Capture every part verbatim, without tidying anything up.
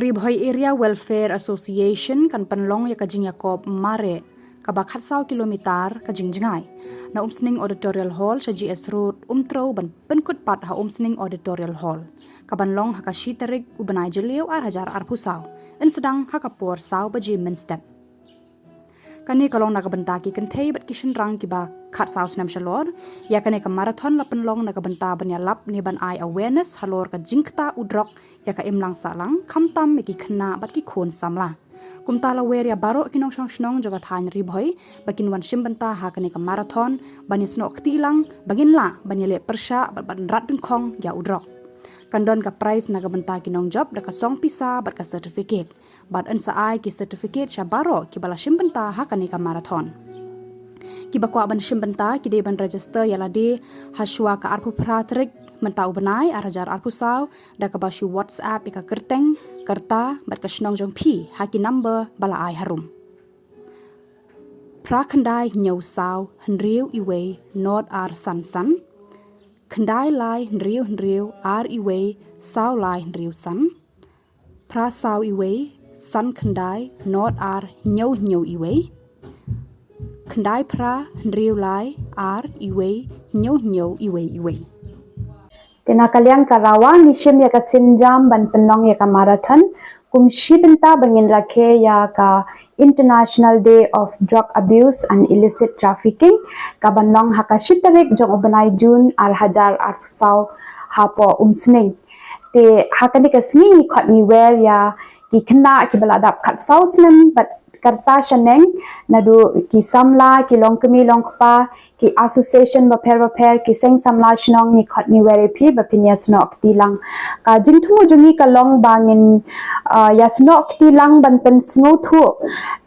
Ri Bhoi Area Welfare Association kan pynlong ïa ka jingïakop mareh kaba khatsaw kilometer ka jingjngai na Umsning Auditorial Hall sha G S Road, Umtrew, ban pynkut pat ha Umsning Auditorial Hall, kaban long ha ka shi tarik u bnai Jylliew ar hajar arphew saw, yn sdang ha ka por saw baje mynstep. Kane ka long na ka bynta ki kynthei bad ki shynrang kiba khatsaw snem shalor. Ïa kane ka marathon la pynlong na ka bynta ban ïalap ne ban ai awareness halor ka jingktah u drok ïa ka imlang sahlang, khamtam ïa ki khynnah bad ki khun samla. Kumta la wer ïa baroh ki nongshong shnong jong ka thaiñ Ri Bhoi ba kin wan shim bynta ha kane ka marathon, ban ïasnoh kti lang ba ngin lah ban ïaleh pyrshah bad ban rat dyngkhong ïa u drok. Kan don ka prize na ka bynta ki nongjop da ka song pisa bad ka certificate. Bad yn sa ai ki certificate sha baroh kiba la shim bynta ha kane ka marathon. Kiba kwah ban shim bynta ki dei ban register ïa lade ha shuwa ka arphew phra tarik mynta u bnai ar hajar arphew saw, da kaba shu WhatsApp ïa ka kyrteng, kyrta bad ka shnong jong phi ha ki number ba la ai harum: phra khyndai hynñiew saw hynriew iwei nod ar san san, khyndai lai hynriew hynriew ar iwei saw lai hynriew san, phra saw iwei san khyndai nod ar hynñiew hynñiew iwei, khyndai phra hynriew lai ar iwei hynñiew hynñiew iwei iwei. Te na ka liang ka RAWA ngi shim ïa ka sienjam ban pynlong ïa ka marathon kum shi bynta ban ngin rakhe ïa ka International Day of Drug Abuse and Illicit Trafficking, kaban long ha ka shi tarik jong u bnai June ar hajar arphew saw hapoh Umsning. Te ha kane ka sngi ngi khot ngi wer ïa ki khynnah kiba la dap khatsaw snem bad ka rta shaneng, naduh ki samla, ki longkmie longkpa, ki association bapher bapher, ki seng samla shnong, ngi khot ngi wer ïa phi ba phin ïasnoh kti lang. Ka jingthmu jong ngi ka long ba ngin, ah, ïasnoh kti lang ban pynsngewthuh,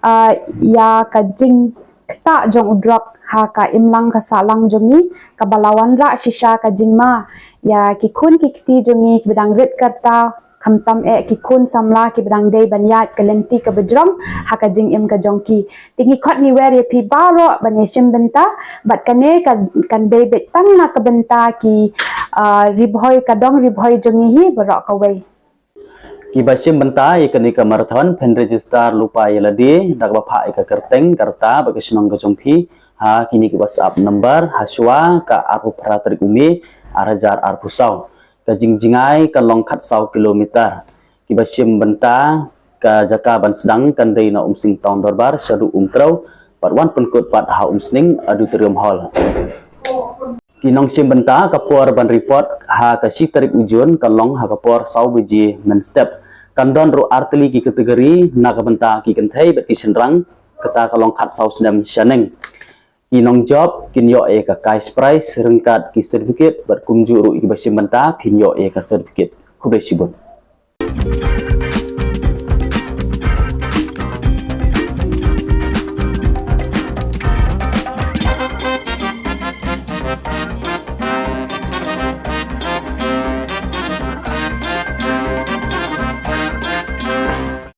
ah, ïa ka jingktah jong u drok ha ka imlang ka sahlang jong ngi, kaba la wanrah shisha ka jingma ïa ki khun ki kti jong ngi kiba dang rit ka rta, khamtam eh ki khun samla kiba dang dei ban ïaid ka lynti kaba jrong ha ka jingim ka jong ki. Te ngi khot ngi wer ïa phi baroh ban ïashim bynta, bad kane ka, kan dei beit tang na ka bynta ki, ah, Ri Bhoi, ka dong Ri Bhoi jong ngi hi baroh kawei. Kiba shim bynta ïa kane ka marathon phin register lypa ïa lade da kaba phah ïa ka kyrteng, ka rta bad ka shnong ka jong phi ha kine ki WhatsApp number ha shuwa ka arphew phra tarik u May ar hajar arphew saw. Ka jingjngai kan long khatsaw kilometer. Kiba shim bynta, ka jaka ban sdang kan dei na Umsning Town Dorbar shaduh Umtrew, bad wan pynkut pat ha Umsning Auditorium Hall. Ki nongshim bynta, ka por ban report ha ka shi tarik u June kan long ha ka por saw baje mynstep. Kan don ruh artylli ki category na ka bynta ki kynthei bad ki shynrang, kata ka long khatsaw snem shaneng. Ki nongjop kin ïoh ïa ka cash prize ryngkat ki certificate bad kumjuh ruh kiba shim bynta kin ïoh ïa ka certificate. Khublei shibun.